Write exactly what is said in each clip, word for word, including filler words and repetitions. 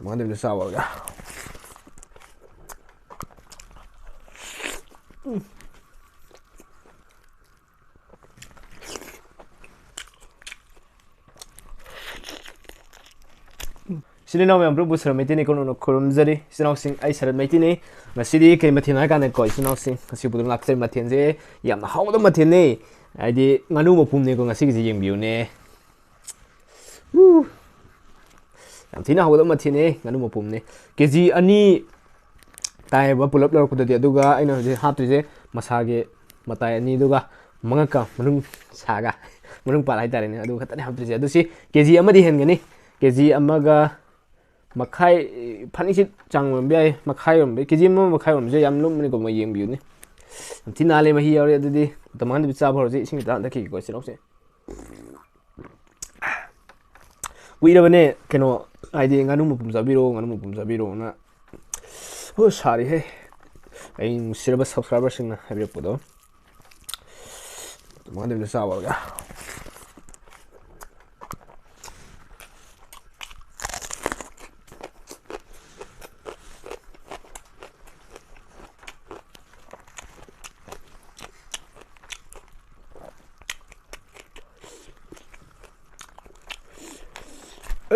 ꯃꯉꯥꯗ ꯆꯥꯎꯔꯒ꯫ ꯏꯆꯤꯟ ꯏꯅꯥꯎ ꯃꯌꯥꯝ ꯄꯨꯝꯅꯃꯛꯄꯨ ꯁꯔꯠ ꯃꯩꯇꯩꯅꯤ ꯀꯣꯅꯣꯅ ꯈꯨꯔꯨꯝꯖꯔꯤ꯫ ꯏꯆꯤꯟ ꯏꯅꯥꯎꯁꯤꯡ, ꯑꯩ ꯁꯔꯠ ꯃꯩꯇꯩꯅꯤ꯫ ꯉꯁꯤꯗꯤ ꯀꯩ ꯃꯊꯦꯜ ꯍꯥꯏ ꯀꯥꯟꯗꯀꯣ, ꯏꯆꯤꯟ ꯏꯅꯥꯎꯁꯤꯡ, ꯉꯁꯤ ꯄꯨꯗꯨꯅ ꯂꯥꯛꯆꯔꯤꯕ ꯃꯊꯦꯜꯁꯦ ꯌꯥꯝꯅ ꯍꯥꯎꯒꯗꯕ ꯃꯊꯦꯜꯅꯤ꯫ ꯍꯥꯏꯗꯤ ꯉꯥꯅꯨ ꯃꯄꯨꯝꯅꯤꯀꯣ ꯉꯁꯤꯒꯤꯁꯦ, ꯌꯦꯡꯕꯤꯌꯨꯅꯦ꯫ ꯎ! ꯌꯥꯝ ꯊꯤꯅ ꯍꯥꯎꯒꯗꯕ ꯃꯊꯦꯜꯅꯤ, ꯉꯥꯅꯨ ꯃꯄꯨꯝꯅꯤ꯫ ꯀꯦ ꯖꯤ ꯑꯅꯤ ꯇꯥꯏꯌꯦꯕ ꯄꯨꯂꯞ ꯂꯧꯔꯛꯄꯗꯗꯤ꯫ ꯑꯗꯨꯒ ꯑꯩꯅ ꯍꯧꯖꯤꯛ ꯍꯥꯞꯇꯣꯏꯁꯦ ꯃꯁꯥꯒꯤ ꯃꯇꯥꯏ ꯑꯅꯤꯗꯨꯒ ꯃꯉꯛꯀ ꯃꯅꯨꯡ ꯁꯥꯒ, ꯃꯅꯨꯡ ꯄꯥꯔꯠ ꯍꯥꯏꯇꯥꯔꯦꯅꯦ, ꯑꯗꯨ ꯈꯛꯇꯅꯦ ꯍꯥꯞꯇꯣꯏꯁꯦ꯫ ꯑꯗꯨ ꯁꯤ ꯀꯦ ꯖꯤ ꯑꯃꯗꯤ ꯍꯦꯟꯒꯅꯤ, ꯀꯦ ꯖꯤ ꯑꯃꯒ ꯃꯈꯥꯏ, ꯐꯅꯤꯁꯤ ꯆꯥꯡ ꯑꯣꯏꯔꯝꯕ ꯌꯥꯏ, ꯃꯈꯥꯏ ꯑꯣꯏꯔꯝꯕ ꯌꯥꯏ, ꯀꯦ ꯖꯤ ꯑꯃ ꯃꯈꯥꯏ ꯑꯣꯏꯔꯝꯕꯁꯦ ꯌꯥꯝ ꯂꯨꯝꯕꯅꯤꯀꯣ, ꯃꯣꯏ ꯌꯦꯡꯕꯤꯌꯨꯅꯦ꯫ ꯌꯥꯝ ꯊꯤ ꯅꯥꯜꯂꯦ, ꯃꯍꯤ ꯌꯥꯎꯔꯦ꯫ ꯑꯗꯨꯗꯤ ꯃꯇꯝ ꯃꯥꯡꯍꯟꯗꯕꯤ ꯆꯥꯕ ꯍꯧꯔꯁꯤ꯫ ꯏꯁꯤꯡ ꯈꯤꯇꯪ ꯍꯟꯊꯈꯤꯒꯦꯀꯣ ꯏꯆꯤꯟ ꯏꯅꯥꯎꯁꯦ꯫ ꯀꯨꯏꯔꯕꯅꯦ ꯀꯩꯅꯣ, ꯍꯥꯏꯗꯤ ꯉꯥꯅꯨ ꯃꯄꯨꯝ ꯆꯥꯕꯤꯔꯛꯑꯣ, ꯉꯥꯅꯨ ꯃꯄꯨꯝ ꯆꯥꯕꯤꯔꯛꯑꯣꯅ꯫ ꯍꯣꯏ, ꯁꯥꯔꯤꯍꯦ꯫ ꯑꯩ ꯅꯨꯡꯁꯤꯔꯕ subscriberꯁꯤꯡꯅ ꯍꯥꯏꯕꯤꯔꯛꯄꯗꯣ꯫ ꯃꯉꯥꯗ ꯆꯥꯕ ꯑꯣꯏꯔꯒ꯫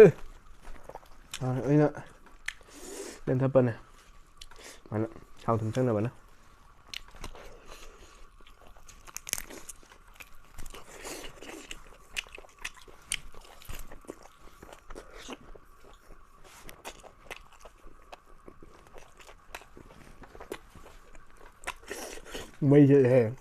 ꯑꯦ, ꯑꯩꯅ ꯂꯦꯟꯊꯠꯄꯅꯦ꯫ ꯁꯨꯃꯥꯏꯅ ꯊꯥꯎ ꯊꯨꯝ ꯆꯪꯅꯕꯅ꯫ ꯃꯩ ꯆꯠꯂꯦꯍꯦ꯫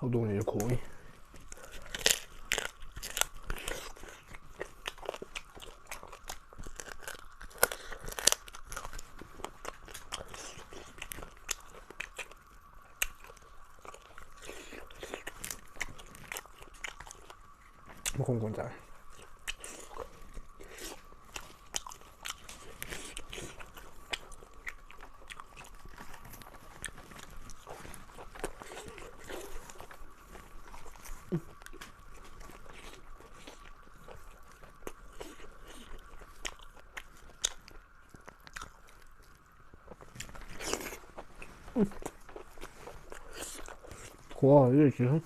ꯍꯧꯗꯣꯡꯁꯤꯁꯨ ꯈꯣꯡꯉꯤ꯫ ꯃꯈꯣꯡ ꯀꯣꯟ ꯆꯥꯔꯦ꯫ 와, 이게 지금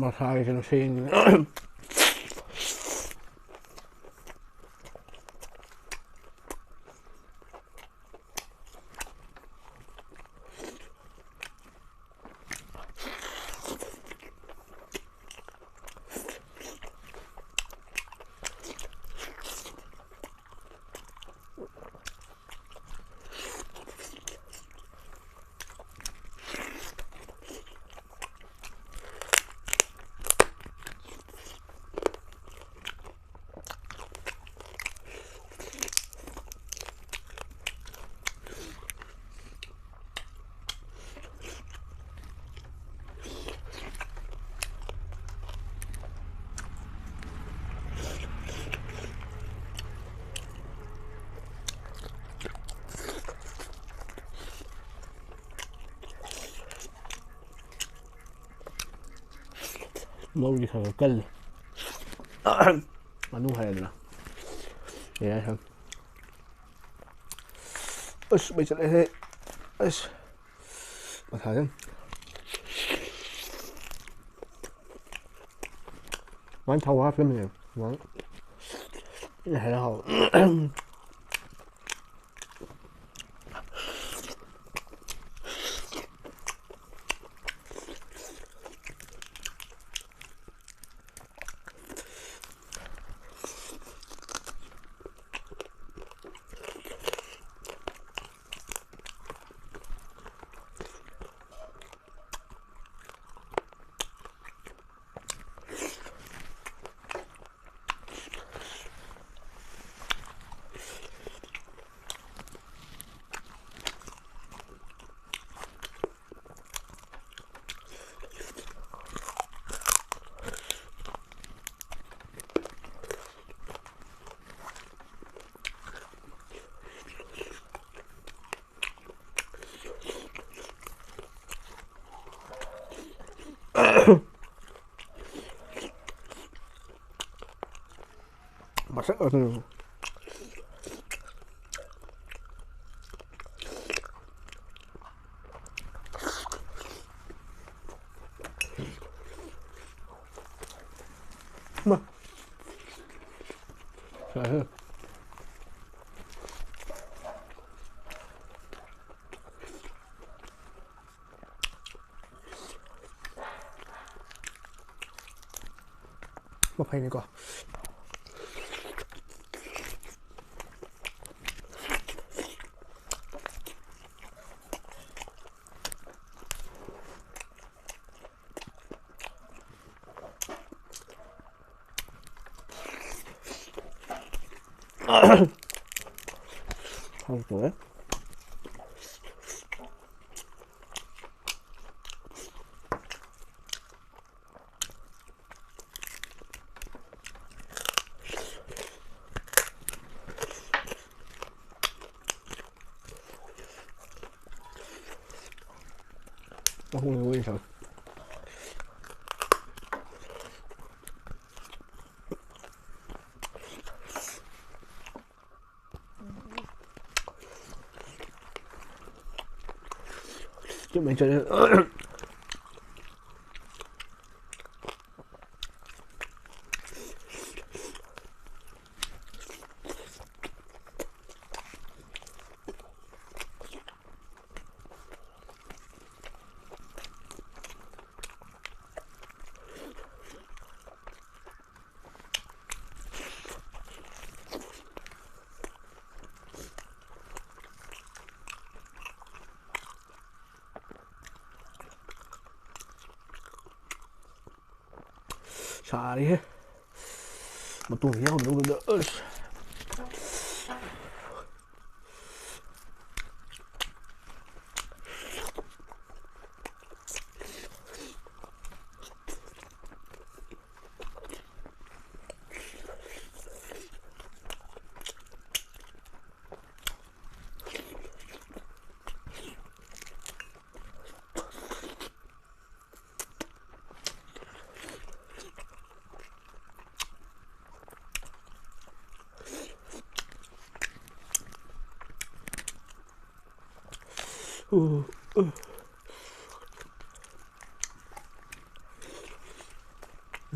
ꯃꯁꯥꯒꯤꯁꯤꯅ ꯁꯦꯡꯉꯤ꯫ ꯃꯧꯁꯤ ꯈꯔ ꯈꯔ ꯀꯜꯂꯤ꯫ ꯉꯥꯅꯨ ꯍꯥꯏꯔꯦꯗꯅ꯫ ꯌꯥꯏ, ꯌꯥꯏ꯫ ꯑꯁ, ꯃꯩ ꯆꯠꯂꯦꯍꯦ꯫ ꯑꯁ꯫ ꯃꯊꯥꯁꯦ꯫ ꯃꯥꯏꯅ ꯊꯥꯎ ꯍꯥꯞꯄꯤꯔꯝꯃꯤꯅꯦ꯫ ꯁꯨꯃꯥꯏꯅ꯫ ꯍꯦꯟꯅ ꯍꯥꯎꯋꯦ꯫ ꯃꯁꯛ ꯑꯗꯨ꯫ ꯃꯥ꯫ ꯃꯐꯩꯅꯤꯀꯣ꯫ ꯍꯥꯎꯇꯦ꯫ ꯑꯍꯨꯝꯅꯤ ꯃꯣꯏ ꯁꯥꯎ꯫ ꯆꯨꯝꯃꯦ, ꯆꯨꯝꯃꯦ꯫ ꯁꯥꯔꯦꯍꯦ꯫ ꯃꯇꯣꯡ ꯌꯥꯎꯗ꯭ꯔꯕꯗꯨꯗ ꯑꯁ꯫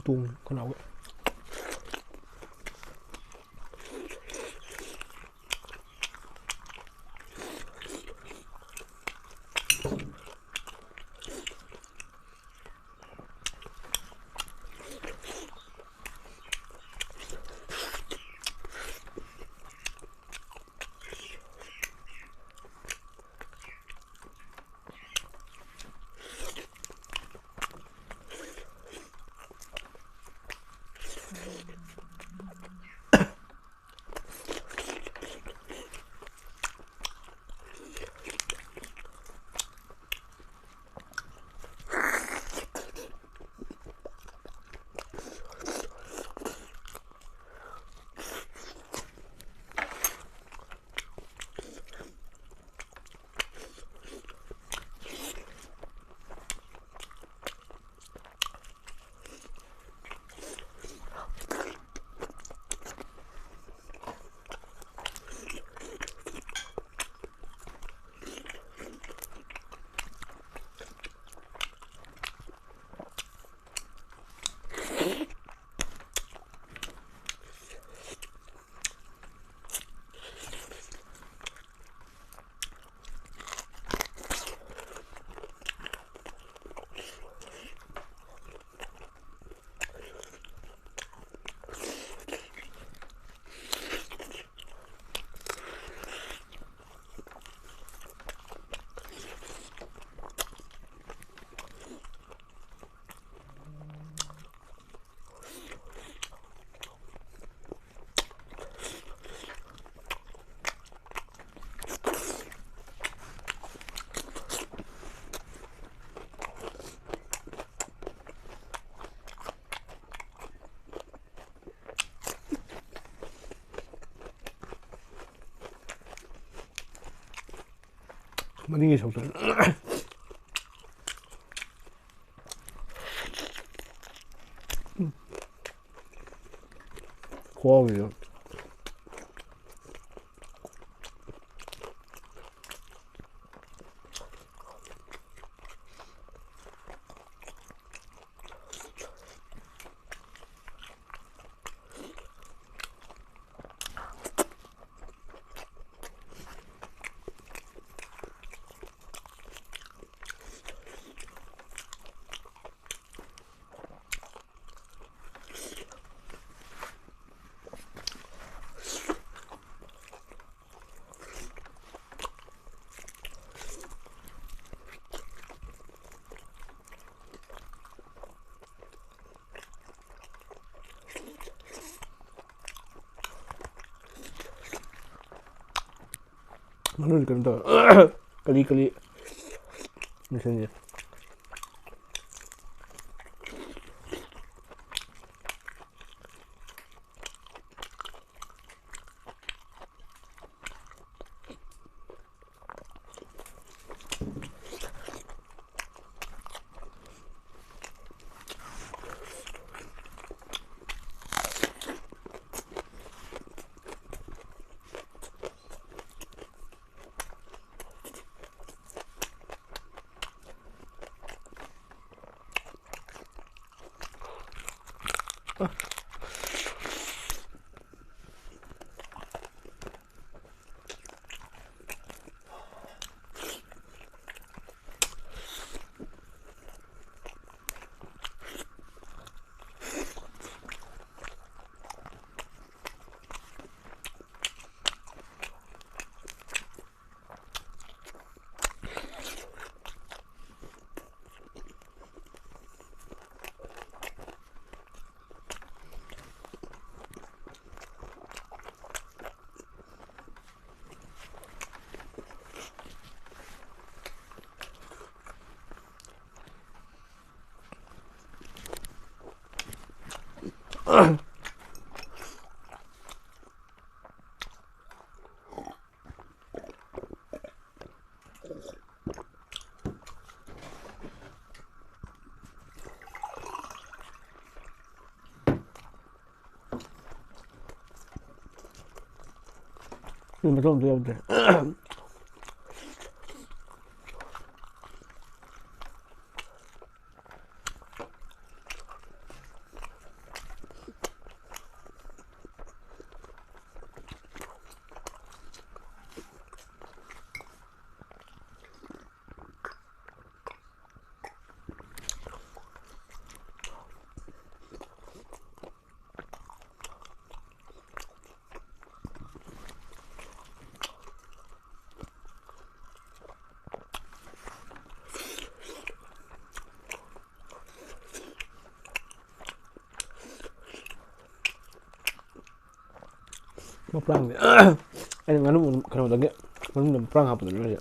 ꯇꯣꯡ ꯀꯅꯥꯒ ꯃꯅꯤꯡꯒꯤ ꯁꯔꯨꯛꯇ꯫ ꯈꯨꯍꯥꯎꯁꯤꯗ꯫ ꯃꯅꯨꯡꯗ ꯀꯩꯅꯣ ꯇꯧꯋꯦ꯫ ꯀꯂꯤ ꯀꯂꯤ꯫ ꯂꯣꯏꯁꯟꯒꯦ꯫ ꯁꯤ ꯃꯇꯣꯡ ꯑꯝꯇ ꯌꯥꯎꯗ꯭ꯔꯦ꯫ ꯃꯄꯥꯡꯗꯤ ꯑꯩꯅ ꯉꯥꯅꯨ ꯀꯩꯅꯣꯗꯒꯤ ꯃꯅꯨꯡꯗ ꯄ꯭ꯔꯥꯡ ꯍꯥꯞꯄꯗꯨꯅ ꯂꯣꯏꯔꯦ꯫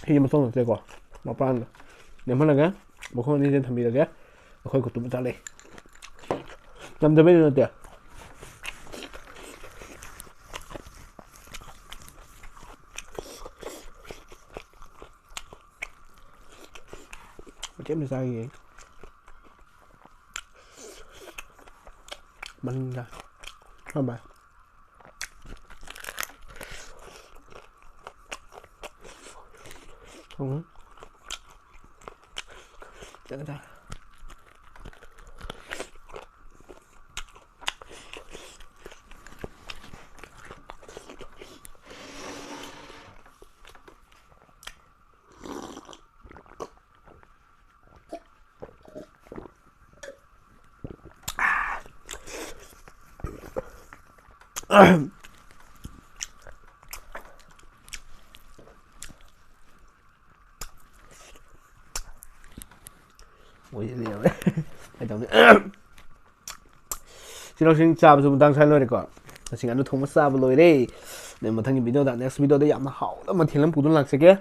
ꯁꯤꯗꯤ ꯃꯇꯣꯡ ꯅꯠꯇꯦꯀꯣ, ꯃꯄꯥꯟꯗꯣ ꯂꯦꯝꯍꯜꯂꯒ ꯃꯈꯣꯡ ꯑꯅꯤꯁꯦ ꯊꯝꯕꯤꯔꯒꯦ꯫ ꯑꯩꯈꯣꯏ ꯈꯨꯠꯇꯨ ꯃꯆꯥ ꯂꯩ꯫ ꯌꯥꯝꯗꯕꯩꯗꯤ ꯅꯠꯇꯦ꯫ ꯃꯆꯦꯠ ꯑꯃ ꯆꯥꯈꯤꯒꯦ꯫ ꯃꯅꯤꯡꯗ꯫ ꯍꯣꯏ ꯚꯥꯏ꯫ ꯎꯝ꯫ ꯆꯠꯂꯦ, ꯆꯠꯂꯦ꯫ ꯑꯣꯏꯁꯤꯜꯂꯛꯑꯦ꯫ ꯀꯩꯗꯧꯅꯤ? ꯏꯆꯤꯟ ꯏꯅꯥꯎꯁꯤꯡ, ꯆꯥꯕꯁꯨ ꯃꯇꯥꯡ ꯁ꯭ꯋꯥꯏ ꯂꯣꯏꯔꯦꯀꯣ꯫ ꯉꯁꯤ ꯉꯥꯅꯨ ꯊꯣꯡꯕ ꯆꯥꯕ ꯂꯣꯏꯔꯦ꯫ ꯑꯗꯩ ꯃꯊꯪꯒꯤ videoꯗ, next videoꯗ ꯌꯥꯝꯅ ꯍꯥꯎꯅ ꯃꯊꯦꯜ ꯑꯃ ꯄꯨꯗꯨꯅ ꯂꯥꯛꯆꯒꯦ꯫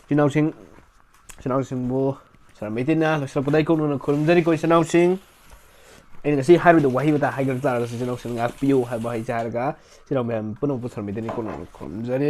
ꯏꯆꯤꯟ ꯏꯅꯥꯎꯁꯤꯡ, ꯏꯆꯤꯟ ꯏꯅꯥꯎꯁꯤꯡꯕꯨ ꯁꯔ ꯃꯩꯇꯩꯅ ꯂꯣꯏꯁꯤꯜꯂꯛꯄꯗ ꯑꯩ ꯀꯣꯛꯅꯅ ꯈꯨꯔꯨꯝꯖꯔꯤꯀꯣ ꯏꯆꯤꯟ ꯏꯅꯥꯎꯁꯤꯡ꯫ ꯑꯩꯅ ꯉꯁꯤ ꯍꯥꯏꯔꯤꯕꯗ ꯋꯥꯍꯩ ꯋꯥꯇꯥ ꯍꯥꯏꯈ꯭ꯔ ꯇꯥꯔꯒꯁꯨ ꯏꯆꯤꯟ ꯏꯅꯥꯎꯁꯤꯡ ꯉꯥꯛꯄꯤꯌꯨ ꯍꯥꯏꯕ ꯋꯥꯍꯩꯁꯦ ꯍꯥꯏꯔꯒ ꯏꯆꯤꯟ ꯏꯅꯥꯎ ꯃꯌꯥꯝ ꯄꯨꯝꯅꯃꯛꯄꯨ ꯁꯔ ꯃꯩꯇꯩꯅ ꯀꯣꯛꯅꯅ ꯈꯨꯔꯨꯝꯖꯔꯤ꯫